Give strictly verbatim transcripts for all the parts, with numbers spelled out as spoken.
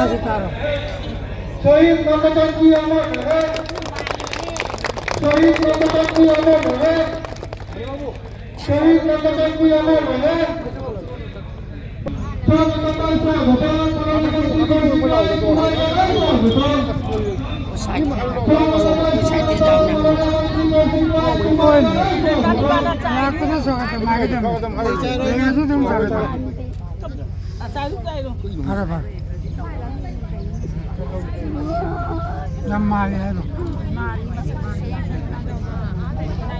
शहीद नंदन जी अमर रहे। शहीद नंदन जी अमर रहे। शहीद नंदन जी अमर रहे। स्वागतम, स्वागतम। ꯐꯔꯦ, ꯐꯔꯦ꯫ ꯌꯥꯝ ꯃꯥꯜꯂꯦ ꯍꯥꯏꯔꯣ꯫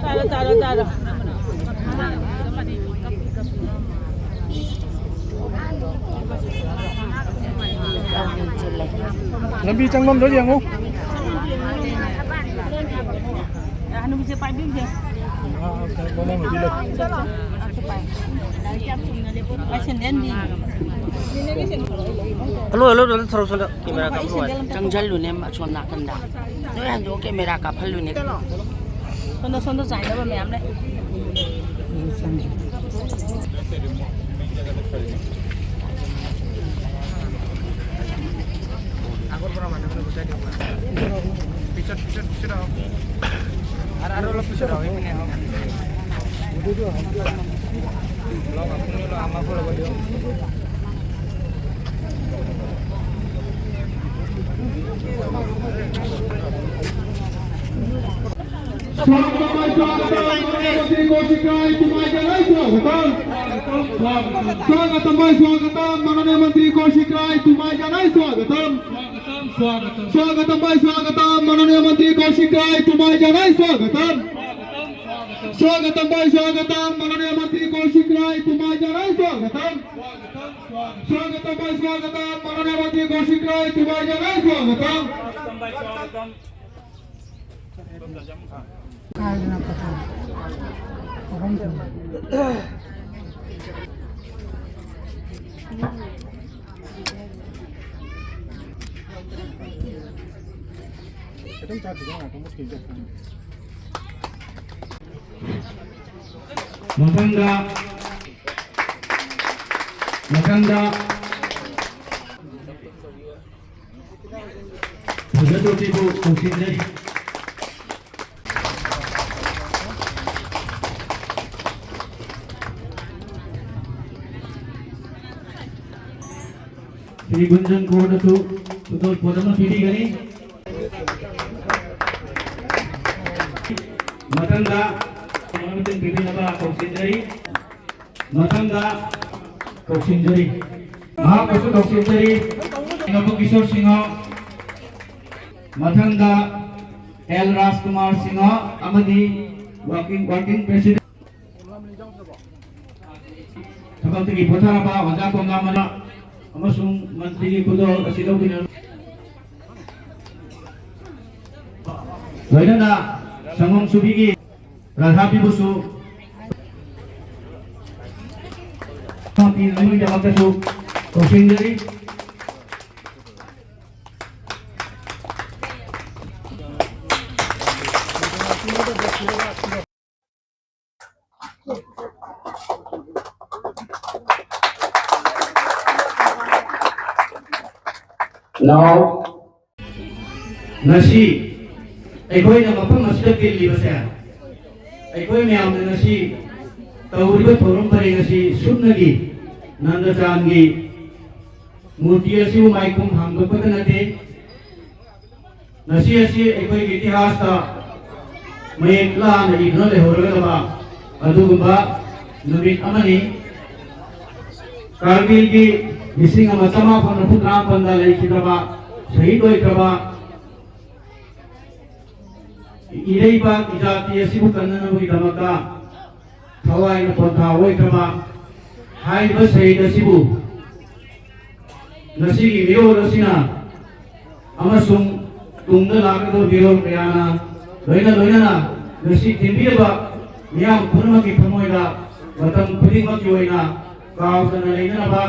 ꯆꯥꯔꯣ, ꯆꯥꯔꯣ, ꯆꯥꯔꯣ꯫ ꯂꯝꯕꯤ ꯆꯪꯐꯝꯗꯣ ꯌꯦꯡꯉꯨ꯫ ꯍꯅꯨꯕꯤꯁꯦ ꯄꯥꯏꯕꯤꯌꯨꯁꯦ꯫ ꯍꯜꯂꯣ, ꯍꯜꯂꯣ, ꯍꯜꯂꯣ, ꯊꯧꯔꯣ ꯁꯣꯝꯗ ꯀꯦꯃꯦꯔꯥ ꯀꯥꯞꯄ ꯅꯨꯡꯉꯥꯏ꯫ ꯆꯪꯁꯤꯜꯂꯨꯅꯦ ꯑꯁꯣꯝ ꯅꯥꯀꯟꯗ꯫ ꯅꯣꯏ ꯍꯟꯗꯣꯛ ꯀꯦꯃꯦꯔꯥ ꯀꯥꯞꯍꯜꯂꯨꯅꯦ꯫ ꯁꯣꯝꯗ, ꯁꯣꯝꯗ ꯆꯥꯏꯅꯕ ꯃꯌꯥꯝ ꯂꯩ꯫ स्वागतम, स्वागतम, मंत्री कौशिक राय, तुम्हारा जय स्वागतम। स्वागतम भाई, स्वागतम, माननीय मंत्री कौशिक राय, तुम्हारा जय स्वागतम। स्वागतम भाई, स्वागतम, माननीय मंत्री कौशिक राय, तुम्हारा जय स्वागतम। स्वागतम भाई, स्वागतम, माननीय मंत्री कौशिक राय, तुम्हारा जय स्वागतम। स्वागतम भाई, स्वागतम, माननीय मंत्री कौशिक राय, तुम्हारा जय स्वागतम। ꯃꯊꯪꯗ, ꯃꯊꯪꯗ ꯐꯖꯗꯣꯔꯤꯕꯨ ꯀꯧꯁꯤꯟꯖꯔꯤ꯫ ꯁ꯭ꯔꯤ ꯒꯨꯟꯖꯟ ꯀ꯭ꯔꯣꯗꯁꯨ ꯈꯨꯗꯣꯜꯄꯣꯠ ꯑꯃ ꯄꯤꯕꯤꯒꯅꯤ꯫ ꯃꯊꯪꯗ ꯃꯇꯦꯡ ꯄꯤꯕꯤꯅꯕ ꯀꯧꯁꯤꯟꯖꯔꯤ꯫ ꯃꯊꯪꯗ ꯀꯧꯁꯤꯟꯖꯔꯤ꯫ ꯃꯍꯥꯛꯄꯨꯁꯨ ꯀꯧꯁꯤꯟꯖꯔꯤ꯫ ꯅꯕꯨ ꯀꯤꯁꯣꯔ ꯁꯤꯡꯍ, ꯃꯊꯪꯗ ꯑꯦꯜ ꯔꯥꯖꯀꯨꯃꯥꯔ ꯁꯤꯡꯍ ꯑꯃꯗꯤ ꯋꯥꯔꯀꯤꯡ, ꯋꯥꯔꯀꯤꯡ ꯄ꯭ꯔꯦꯁꯤꯗꯦꯟꯠ ꯊꯕꯛꯇꯒꯤ ꯄꯣꯊꯥꯔꯕ ꯑꯣꯖꯥ ꯀꯣꯝꯂꯥ ꯃꯅꯥ ꯑꯃꯁꯨꯡ ꯃꯟꯇ꯭ꯔꯤꯒꯤ ꯈꯨꯗꯣꯜ ꯑꯁꯤ ꯂꯧꯕꯤꯅꯕ ꯂꯣꯏꯅꯅ ꯁꯪꯒꯣꯝ ꯁꯨꯕꯤꯒꯤ ꯔꯥꯙꯥꯕꯤꯕꯨꯁꯨ ꯄꯤꯅꯕꯒꯤꯗꯃꯛꯇꯁꯨ ꯀꯧꯁꯤꯟꯖꯔꯤ꯫ Now, ꯉꯁꯤ ꯑꯩꯈꯣꯏꯅ ꯃꯐꯝ ꯑꯁꯤꯗ ꯇꯤꯜꯂꯤꯕꯁꯦ, ꯑꯩꯈꯣꯏ ꯃꯌꯥꯝꯅ ꯉꯁꯤ ꯇꯧꯔꯤꯕ ꯊꯧꯔꯝ ꯄꯔꯦꯡ ꯑꯁꯤ ꯁꯨꯞꯅꯒꯤ ꯅꯟꯗꯆꯥꯟꯒꯤ ꯃꯨꯔꯇꯤ ꯑꯁꯤꯕꯨ ꯃꯥꯏꯈꯨꯝ ꯍꯥꯡꯗꯣꯛꯄꯇ ꯅꯠꯇꯦ, ꯉꯁꯤ ꯑꯁꯤ ꯑꯩꯈꯣꯏꯒꯤ ꯏꯇꯤꯍꯥꯁꯇ ꯃꯌꯦꯛ ꯂꯥꯅ ꯏꯗꯨꯅ ꯂꯩꯍꯧꯔꯒꯗꯕ ꯑꯗꯨꯒꯨꯝꯕ ꯅꯨꯃꯤꯠ ꯑꯃꯅꯤ꯫ ꯀꯥꯔꯒꯤꯜꯒꯤ ꯂꯤꯁꯤꯡ ꯑꯃ ꯆꯃꯥꯄꯟ ꯃꯔꯤꯐꯨ ꯇꯔꯥ ꯃꯥꯄꯟꯗ ꯂꯩꯈꯤꯗ꯭ꯔꯕ, ꯁꯍꯤꯗ ꯑꯣꯏꯈ꯭ꯔꯕ ꯏꯔꯩꯕꯥꯛ ꯏꯖꯥꯇꯤ ꯑꯁꯤꯕꯨ ꯀꯟꯅꯅꯕꯒꯤꯗꯃꯛꯇ ꯊꯋꯥꯏꯅ ꯄꯣꯟꯊꯥ ꯑꯣꯏꯈ꯭ꯔꯕ ꯍꯥꯏꯔꯤꯕ ꯁꯍꯤꯗ ꯑꯁꯤꯕꯨ ꯉꯁꯤꯒꯤ ꯃꯤꯔꯣꯜ ꯑꯁꯤꯅ ꯑꯃꯁꯨꯡ ꯇꯨꯡꯗ ꯂꯥꯛꯀꯗꯕ ꯃꯤꯔꯣꯜ ꯀꯌꯥꯅ ꯂꯣꯏꯅ ꯂꯣꯏꯅꯅ ꯉꯁꯤ ꯇꯤꯟꯕꯤꯔꯕ ꯃꯤꯌꯥꯝ ꯄꯨꯝꯅꯃꯛꯀꯤ ꯊꯃꯣꯏꯗ ꯃꯇꯝ ꯈꯨꯗꯤꯡꯃꯛꯀꯤ ꯑꯣꯏꯅ ꯀꯥꯎꯗꯅ ꯂꯩꯅꯅꯕ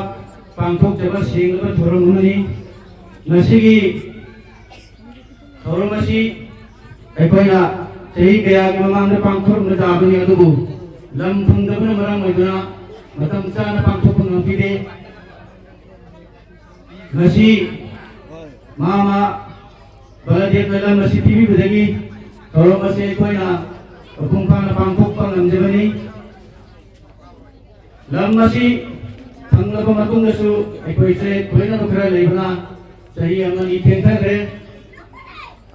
ꯄꯥꯡꯊꯣꯛꯆꯕ ꯁꯦꯡꯂꯕ ꯊꯧꯔꯝ ꯑꯃꯅꯤ꯫ ꯉꯁꯤꯒꯤ ꯊꯧꯔꯝ ꯑꯁꯤ ꯑꯩꯈꯣꯏꯅ ꯆꯍꯤ ꯀꯌꯥꯒꯤ ꯃꯃꯥꯡꯗ ꯄꯥꯡꯊꯣꯛꯂꯝꯕ ꯇꯥꯕꯅꯤ, ꯑꯗꯨꯕꯨ ꯂꯝ ꯐꯪꯗꯕꯅ ꯃꯔꯝ ꯑꯣꯏꯗꯨꯅ ꯃꯇꯝ ꯆꯥꯅ ꯄꯥꯡꯊꯣꯛꯄ ꯉꯝꯈꯤꯗꯦ꯫ ꯉꯁꯤ ꯃꯥꯃ ꯕꯂꯗꯦꯕꯅ ꯂꯝ ꯑꯁꯤ ꯄꯤꯕꯤꯕꯗꯒꯤ ꯊꯧꯔꯝ ꯑꯁꯤ ꯑꯩꯈꯣꯏꯅ ꯃꯄꯨꯡ ꯐꯥꯅ ꯄꯥꯡꯊꯣꯛꯄ ꯉꯝꯖꯕꯅꯤ꯫ ꯂꯝ ꯑꯁꯤ ꯐꯪꯂꯕ ꯃꯇꯨꯡꯗꯁꯨ ꯑꯩꯈꯣꯏꯁꯦ ꯈꯣꯏꯅꯕ ꯈꯔ ꯂꯩꯕꯅ ꯆꯍꯤ ꯑꯃꯅꯤ ꯊꯦꯡꯊꯈ꯭ꯔꯦ꯫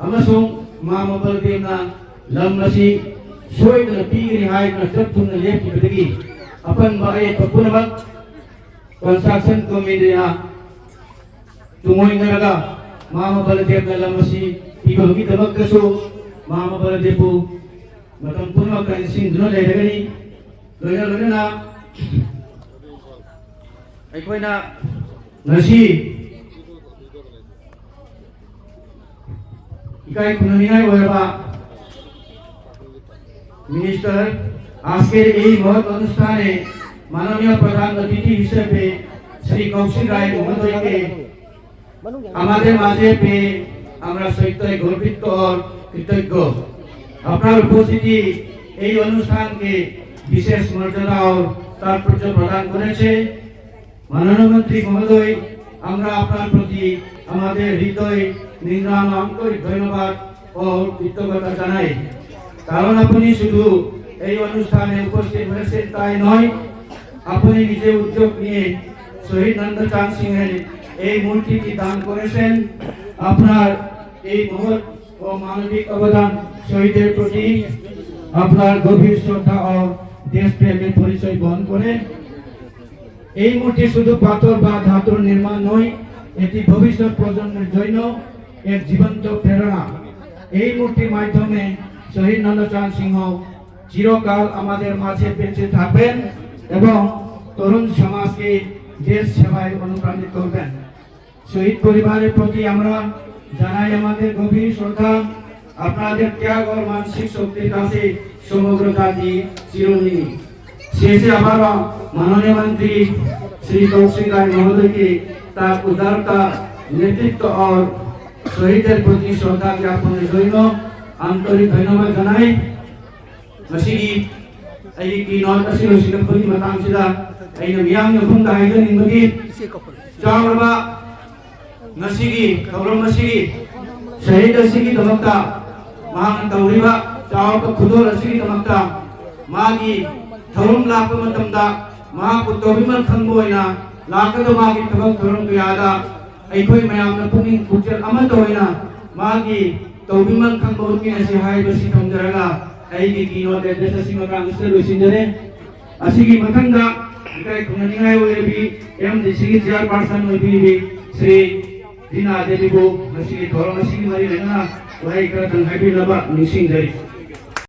ꯑꯃꯁꯨꯡ ꯃꯥꯃ ꯕꯂꯗꯦꯕꯅ ꯂꯝ ꯑꯁꯤ ꯁꯣꯏꯗꯅ ꯄꯤꯒꯅꯤ ꯍꯥꯏꯗꯨꯅ ꯆꯞ ꯊꯨꯡꯅ ꯂꯦꯞꯈꯤꯕꯗꯒꯤ ꯑꯄꯟꯕ ꯑꯌꯦꯠꯄ ꯄꯨꯝꯅꯃꯛ construction committeeꯅ ꯇꯨꯡꯑꯣꯏꯅꯔꯒ ꯃꯥꯃ ꯕꯂꯗꯦꯕꯅ ꯂꯝ ꯑꯁꯤ ꯄꯤꯕꯒꯤꯗꯃꯛꯇꯁꯨ ꯃꯥꯃ ꯕꯂꯗꯦꯕꯄꯨ ꯃꯇꯝ ꯄꯨꯝꯅꯃꯛꯇ ꯅꯤꯡꯁꯤꯡꯗꯨꯅ ꯂꯩꯔꯒꯅꯤ꯫ ꯂꯣꯏꯅ ꯂꯣꯏꯅꯅ ꯑꯩꯈꯣꯏꯅ ꯉꯁꯤ ꯏꯀꯥꯏ ꯈꯨꯝꯅꯅꯤꯡꯉꯥꯏ ꯑꯣꯏꯔꯕ minister, আজকের এই মহৎ অনুষ্ঠানে মাননীয় প্রধান অতিথি হিসেবে শ্রী কৌশিক রায় মহোদয়কে আমাদের মাঝে পেয়ে আমরা সত্যই গর্বিত ও কৃতজ্ঞ। আপনার উপস্থিতি এই অনুষ্ঠানকে বিশেষ মর্যাদা ও তাৎপর্য প্রদান করেছে। মাননীয় মন্ত্রী মহোদয়, আমরা আপনার প্রতি আমাদের হৃদয় নিংড়ানো আন্তরিক ধন্যবাদ ও কৃতজ্ঞতা জানাই, কারণ আপনি শুধু এই অনুষ্ঠানে উপস্থিত হয়েছেন তাই নয়, আপনি নিজে উদ্যোগ নিয়ে শহীদ নন্দচাঁদ সিংহের এই মূর্তিটি দান করেছেন। আপনার এই মহৎ ও মানবিক অবদান শহীদের প্রতি আপনার গভীর শ্রদ্ধা ও দেশপ্রেমের পরিচয় বহন করে। এই মূর্তি শুধু পাথর বা ধাতুর নির্মাণ নয়, এটি ভবিষ্যৎ প্রজন্মের জন্য এক জীবন্ত প্রেরণা। এই মূর্তির মাধ্যমে শহীদ নন্দচাঁদ সিংহ চিরকাল আমাদের মাঝে বেঁচে থাকবেন এবং তরুণ সমাজকে দেশ সেবায় অনুপ্রাণিত করবেন। শহীদ পরিবারের প্রতি আমরা জানাই আমাদের গভীর শ্রদ্ধা। আপনাদের ত্যাগ ও মানসিক শক্তির কাছে সমগ্র জাতি চিরঋণী। শেষে আবারও মাননীয় মন্ত্রী শ্রী কৌশিক রায় মহোদয়কে তার উদারতা, নেতৃত্ব ও শহীদদের প্রতি শ্রদ্ধা জ্ঞাপনের জন্য আন্তরিক ধন্যবাদ জানাই। ꯃꯁꯤꯒꯤ ꯑꯩꯒꯤ keynote ꯑꯁꯤ ꯂꯣꯏꯁꯤꯜꯂꯛꯄꯒꯤ ꯃꯇꯥꯡꯁꯤꯗ ꯑꯩꯅ ꯃꯤꯌꯥꯝꯒꯤ ꯃꯐꯝꯗ ꯍꯥꯏꯖꯅꯤꯡꯕꯗꯤ, ꯆꯥꯎꯔꯕ ꯉꯁꯤꯒꯤ ꯊꯧꯔꯝ ꯑꯁꯤꯒꯤ ꯁꯍꯤꯗ ꯑꯁꯤꯒꯤꯗꯃꯛꯇ ꯃꯍꯥꯛꯅ ꯇꯧꯔꯤꯕ ꯆꯥꯎꯔꯕ ꯈꯨꯗꯣꯜ ꯑꯁꯤꯒꯤꯗꯃꯛꯇ ꯃꯥꯒꯤ ꯊꯧꯔꯝ ꯂꯥꯛꯄ ꯃꯇꯝꯗ ꯃꯍꯥꯛꯄꯨ ꯇꯧꯕꯤꯃꯜ ꯈꯪꯕ ꯑꯣꯏꯅ ꯂꯥꯛꯀꯗꯕ ꯃꯥꯒꯤ ꯊꯕꯛ ꯊꯧꯔꯝ ꯀꯌꯥꯗ ꯑꯩꯈꯣꯏ ꯃꯌꯥꯝꯅ ꯄꯨꯛꯅꯤꯡ ꯄꯨꯛꯆꯦꯜ ꯑꯃꯠꯇ ꯑꯣꯏꯅ ꯃꯥꯒꯤ ꯇꯧꯕꯤꯃꯜ ꯈꯪꯕ ꯎꯠꯃꯤꯟꯅꯁꯤ ꯍꯥꯏꯕꯁꯤ ꯊꯝꯖꯔꯒ ꯑꯩꯒꯤ keynote address ꯑꯁꯤ ꯃꯇꯥꯡ ꯑꯁꯤꯗ ꯂꯣꯏꯁꯤꯟꯖꯔꯦ꯫ ꯑꯁꯤꯒꯤ ꯃꯊꯪꯗ ꯏꯀꯥꯏ ꯈꯨꯝꯅꯅꯤꯡꯉꯥꯏ ꯑꯣꯏꯔꯕꯤ ꯑꯦꯝ ꯗꯤ ꯁꯤꯒꯤ chairperson ꯑꯣꯏꯕꯤꯔꯤꯕꯤ ꯁ꯭ꯔꯤ ꯔꯤꯅꯥ ꯗꯦꯕꯤꯕꯨ ꯃꯁꯤꯒꯤ ꯊꯧꯔꯝ ꯑꯁꯤꯒꯤ ꯃꯔꯤ ꯂꯩꯅꯅ ꯋꯥꯍꯩ ꯈꯔꯇꯪ ꯍꯥꯏꯕꯤꯅꯕ ꯅꯤꯡꯁꯤꯡꯖꯔꯤ꯫